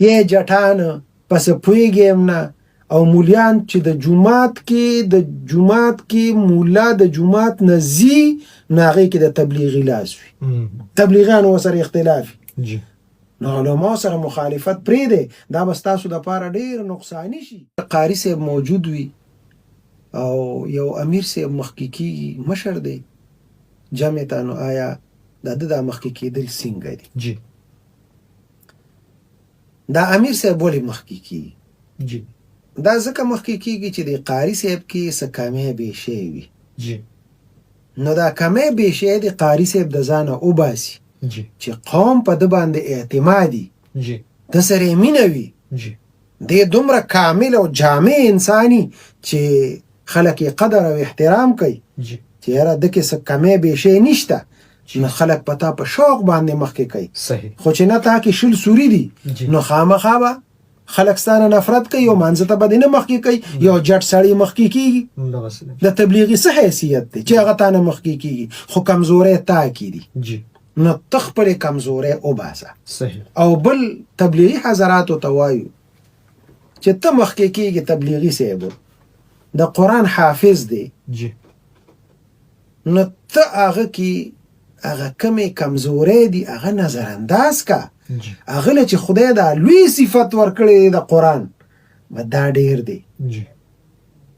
یې جټان پس پویږي هم نه، او مولیان چې د جماعت کې د جماعت کې مولا د جماعت نه ځي، نو هغې کې د تبلیغي لاس وي، تبلیغیانو ورسره اختلاف وي. نو علماو سره مخالفت پرېږدئ، دا به ستاسو دپاره ډېر نقصاني شي. قاري صاحب موجود وي او یو امیر صاحب مخکې کېږي، مشر دی جمع ته، نو آیا د ده دا مخکې کېدل څنګه دي؟ دا امیر صاحب ولې مخکې کېږي؟ دا ځکه مخکې کېږي چې د قاري صاحب کې څه کمی بیشی وي. نو دا کمی بیشی د قاري صاحب د ځانه وباسي چې قوم په ده باندې اعتمادي، ده سره یې مینه وي. دی دومره کامل او جامع انساني چې خلک یې قدر او احترام کوي، چې یاره ده کې څه کمی بیشی نشته، نو خلک په تا په شوق باندې مخکې کوي. خو چې نه تا کې 20 سوري دي، نو خامخا به خلک ستا نه نفرت کوي او مانځه ته به دې نه مخکې کوي. یو جټ سړی مخکې کېږي، د تبلیغي څه حیثیت دی چې هغه تا نه مخکې کېږي، خو کمزوری تا کې دي. نو ته خپلې کمزوری وباسه. او بل تبلیغي حضراتو ته وایو چې ته مخکې کېږي، تبلیغي صاحب د قرآن حافظ دی، نو ته هغه کې هغه کمې کمزورې دي هغه نظر انداز کا. هغه له چې خدای دا لوی صفت ورکړی دی د قرآن، دا ډېر دی.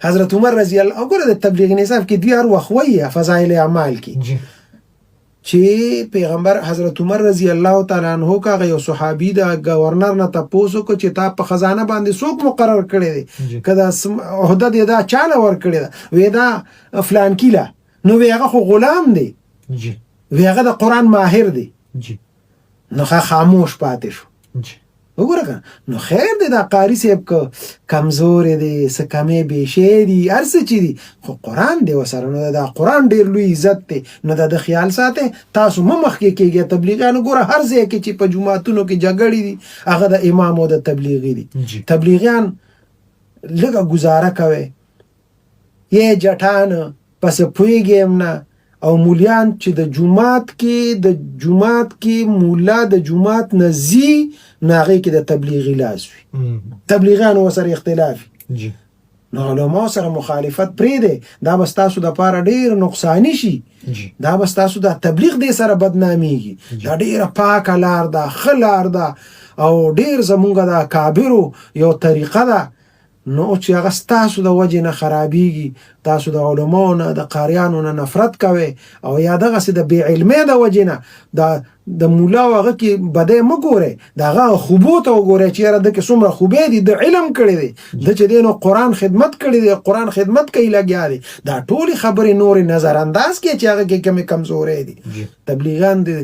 حضرت عمر رضی الله، وګوره د تبلیغ نصاب کې دوی هر وخت وایي فضایل اعمال کې چې پیغمبر حضرت عمر رضی الله تعالی عنہ کاغه یو صحابي دا گورنر نه تپوس وکړ چې تا په خزانه باندې څوک مقرر کړی دی، که دا عهده دې دا چاله ورکړې ده؟ وی دا فلانکي له، نو وی هغه خو غلام دی، وی هغه د قرآن ماهر دی. نو خاموش پاتې شو. وګوره که نو خیر دی، دا قاري صاحب که کمزوری دی، څه کمې بیشې دي، هر څه چې دي، خو قرآن دی ورسره، نو دا قرآن ډېر لوی عزت دی، نو د ده خیال ساتئ. تاسو مه مخکې کېږئ تبلیغیانو. ګوره هر ځای کې چې په جوماتونو کې جګړې دي، هغه د امام او د تبلیغي دي. تبلیغیان لږه ګزاره کوئ، یې جټان پس پوهېږي هم نه، او مولیان چې د جماعت کې د جماعت کې مولا د جماعت نه ځي، نو هغې کې د تبلیغي لاس وي، تبلیغیانو ورسره اختلاف وي. نو علماو سره مخالفت پرېږدئ، دا به ستاسو دپاره ډېر نقصاني شي. دا به ستاسو د تبلیغ دې سره بدنامېږي. دا ډېره پاکه لار ده، ښه لار ده، او ډېر زمونږ د اکابرو یو طریقه ده، نو چې هغه ستاسو د وجې نه خرابېږي، تاسو د علماو نه د قاریانو نه نفرت کوئ، او یا دغسې د بې علمۍ د وجې نه د مولا او هغه کې بدی مه ګورئ، د هغه خوبو ته وګورئ چې یاره ده کې څومره خوبې دي، ده علم کړی دی، ده چې دی نو قرآن خدمت کړی دی، قرآن خدمت کوي لګیا دی. دا ټولې خبرې نورې نظر انداز کړئ چې هغه کې کمې کمزورې دي. تبلیغان دې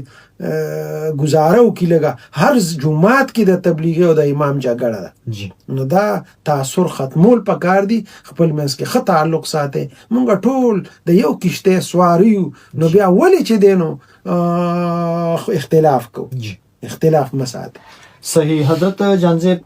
ګزاره وکړي لږه، هر جومات کې د تبلیغي او د امام جګړه ده. نو دا تاثر ختمول پکار دي، خپل منځ کې ښه تعلق ساتئ. مونږ ټول د یو کشته سوار یو، نو بیا ولې چې دی نو اختلاف کوو؟ اختلاف مه ساتئ. صحیح حضرت جانزیب.